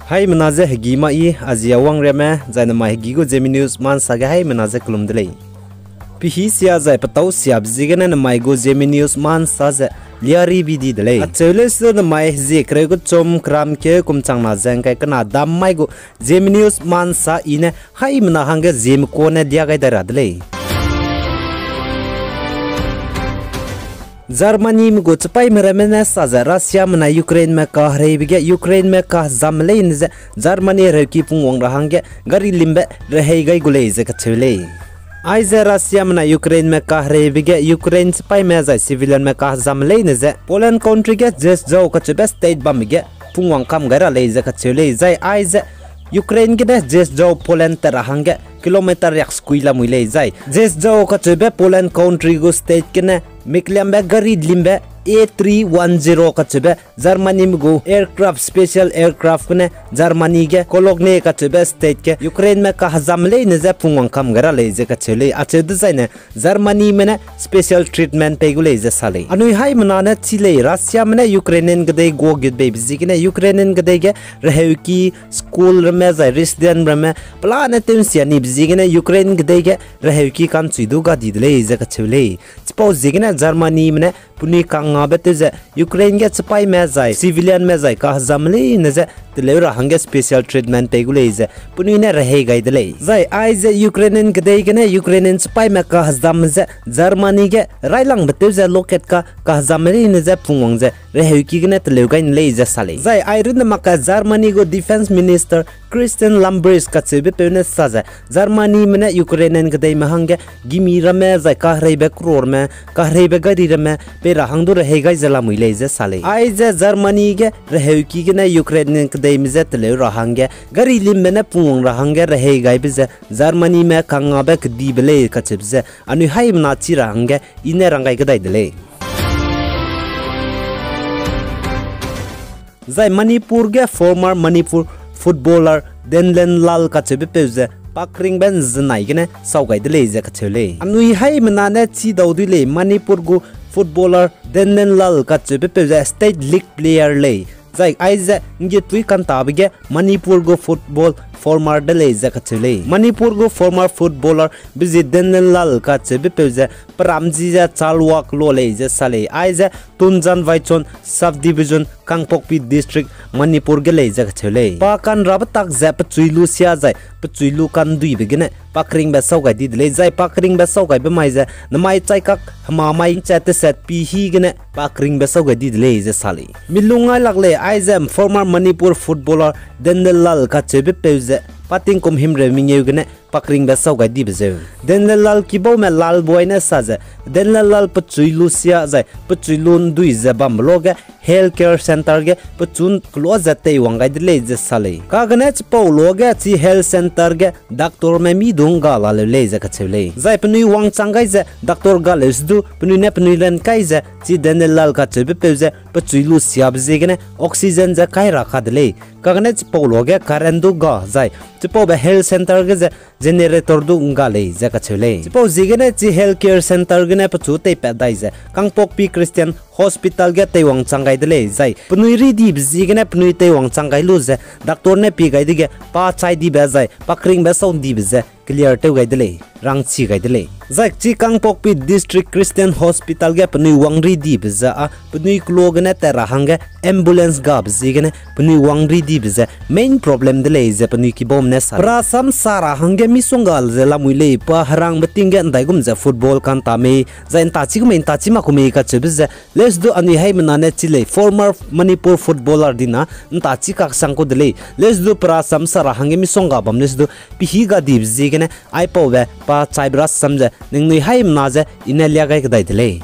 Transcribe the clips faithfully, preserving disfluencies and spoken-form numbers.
Haimena ze hegî ma i, a zi a wangriame, zai namai hegî gu Zeme News ma nsa ge haimena ze kelum de lei. Pehî sia zai petâu siabe ziegene namai gu Zeme News ma nsa ze liari bi di de lei. Acheu lei se namai zie kereu kechum keram keu kum changna ze ngkai kena dam mai gu Zeme News ma nsa i ne haimena hangge zieme kua ne lia gai dai ra de lei. Germanyme gu chipaîme ramme ne sa ze Russiame nai Ukraineme kahereibe ge Ukraineme kahezamme leine ze Germany hereuki pungwang ra hangge gari limbe rehei gai gu lei ze kacheu lei. Aize Russiame nai Ukraineme kahereibe ge Ukraine chipaîme zai civilianme kahezamme leine ze Poland country ge Rzeszów kacheube state bambe ge pungwang kam gai ra lei ze kacheu lei. Zai aize Ukraine gene Rzeszów Poland tat ra hangge kilometer riak sekui lamui lei zai Rzeszów kacheube Poland country gu state gene mikliambe gari limbe A three one zero kacheube Germanyme gu aircraft, special aircraft gene Germany ge Cologne kacheube state ge Ukraineme kahezamme leine je pungwang kam gai ra lei ze kacheu lei. Acheu dezaine Germanyme ne special treatment pei gu lei ze sa lei. Anui haimena ne chi lei, Russiame ne Ukrainian kedei guagutbeibe ziegene Ukrainian kedei ge reheuki, school ramme zai resident ramme pelane tew nsia nibe ziegene Ukraine kedei ge reheuki ka'nchui du ga di de lei ze kacheu lei. Chipau ziegene Germanyme ne penui kangngabe tew ze Ukraine ge chipaîme zai civilianme zai kahezamme leine je teleu ra hangge special treatment pei gu lei ze penui ne rehei gai de lei. Zai aize Ukrainian kedei gene Ukrainian chipaîme kahezamme ze Germany ge railangbe tew ze loket ka kahezamme leine je pungwang ze reheuki gene teleu gai ne lei ze sa lei. Zai ai runne makge Germany gu Defense Minister Christian Lambrecht kacheubepeu ne sa ze Germanyme ne Ukrainian kedeime hangge gimi ramme zai kahereibe croreme, kahereibe gari ramme pei ra hang du rehei gai ze lamui lei ze sa lei. Aize Germany ge reheuki gene Ukrainian kedeime je teleu ra hangge gari limbe ne pungwang ra hangge rehei gaibe ze Germanyme kangngabe kedibe lei kacheube ze anui haimena chi ra hangge i ne rang gai kedai de lei. Zai Manipur ge former Manipur footballer Denlen Lal kacheubepeu ze pakringbe nzenai gene sau gai de lei ze kacheu lei. Anui haimena ne chi dau dui lei, Manipur gu footballer Denlen Lal kacheubepeu ze state league player lei. Zai aize nggitpui kantabe ge Manipur gu football former de lei ze kacheu lei. Manipur gu former footballer bezi Denlen Lal kacheubepeu ze peram ji ze chalwak lo lei ze sa lei. Aize Tunjan Vaichon subdivision, Kangpokpi district, Manipur ge lei ze kacheu lei. Pa kanrabe tak ze pechui lu sia zai pechui lu kanduibe gene pakringbe sau gai di de lei. Zai pakringbe sau gaibe mai ze namai chaikak hema mai nchat teset pi hi gene pakringbe sau gai di de lei ze sa lei. Milung ngai lak lei aize former Manipur footballer Denlen Lal kacheubepeu ze pa tingkum himreu mengeu gene pakringbe sau gai dibe zeu. Denlen Lal kibaume Lal Boy ne sa ze Denlen Lal pechui lu sia zai pechui lu ndui ze bambe luage health care center ge pechu kelua ze teiwang gai de lei ze sa lei. Kagene chipau luage chi health center ge doctorme mi du ngga laleu lei ze kacheu lei. Zai penui wangchang gai ze doctor galeu se du penui ne penui lan kai ze chi Denlen Lal kacheubepeu ze pechui lu siabe ziegene oxygen ze kai ra ka de lei. Kagene chipau luage current du ga zai chipaube health center ge ze generator du ngga lei ze kacheu lei. Chipau ziegene chi health care center gene pechu teipat dai ze Kangpokpi Christian Hospital ge teiwang chang gai de lei. Zai penui ridibe ziegene penui teiwang chang gai lu ze doctor ne pie gai dege pa chai dibe zai pakringbe sau dibe ze clear tew gai de lei, rangchi gai de lei. Zai chi Kangpokpi District Christian Hospital ge penui wangri dibe ze â penui kelo gene tat ra hangge ambulance gabe ziegene penui wangri dibe ze main problem de lei ze penui kibaume ne sa. Perasam sa ra hangge misongga ze lamui lei pa herangbe ting ge ndaigum ze football kanta mei, zai ntachi gu mei ntachi mak ku mei kacheube ze leuse du anui haimena ne chi lei former Manipur footballer dina ntachi kaksang ku de lei. Leuse du perasam sa ra hangge misongga bam leuse du pehî ga dibe ziegene aipaube pa chaibe rasam ze ningnui haimena ze i ne lia gai kedai de lei.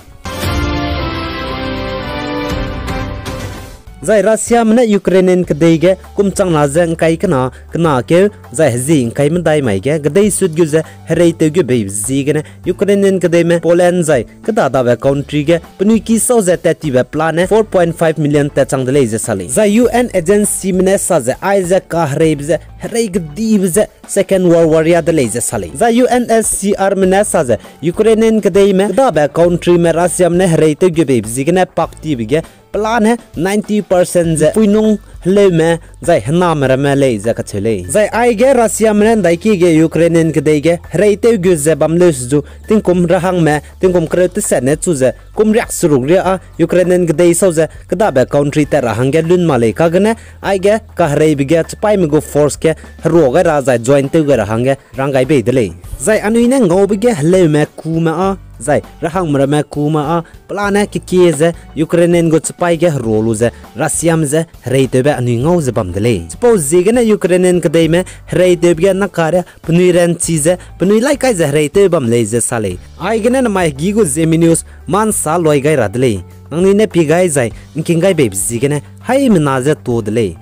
Zai Russiame ne Ukrainian kedei ge kumchangna ze ngkai kena, kena keu, zai hezi ngkai medai mai ge kedei sut gu ze hereitew gu beibe ziegene Ukrainian kedeime Poland zai kedadabe country ge penui ki sau ze tat tibe pelane four point five million tat chang de lei ze sa lei. Zai U N agencyme ne sa ze aize kahereibe ze herei kedibe ze Second World War ya de lei ze sa lei. Zai U N S C Rme ne sa ze Ukrainian kedeime kedabe countryme Russiame ne hereitew gu beibe ziegene pak tibe ge pelane ninety percent ze puinung heleume zai hename ramme lei ze kacheu lei. Zai aige Russiame ne ’ndaikie ge Ukrainian kedei ge hereitew gu ze bam leu se zu tingkum rahangme tingkum kereu tesatne chu ze kum riak seruk riâ â Ukrainian kedei sau ze kêdabe country tat ra hangge lun mak lei kagene, aige kahereibe ge chipaîme gu force ge herua gai ra zai join tew gai ra hangge rang gai bei de lei. Zai anui ne ngaube ge heleume kume â, zai rahangme ramme kume â, pelane kekie ze Ukrainian gu chipaî ge herua lu ze Russiame je hereitewbe anui ngau ze bam de lei. Chipau ziegene Ukrainian kedeime hereitewbe ge nakaria penui ranchi ze penui lai kai ze hereitew bam lei ze sa lei. Aigene namai hegî gu Zeme News ma'nsa luai gai ra de lei. Nangnui ne pie gai zai ’ngking gai beibe ziegene haimena ze tuâ de lei.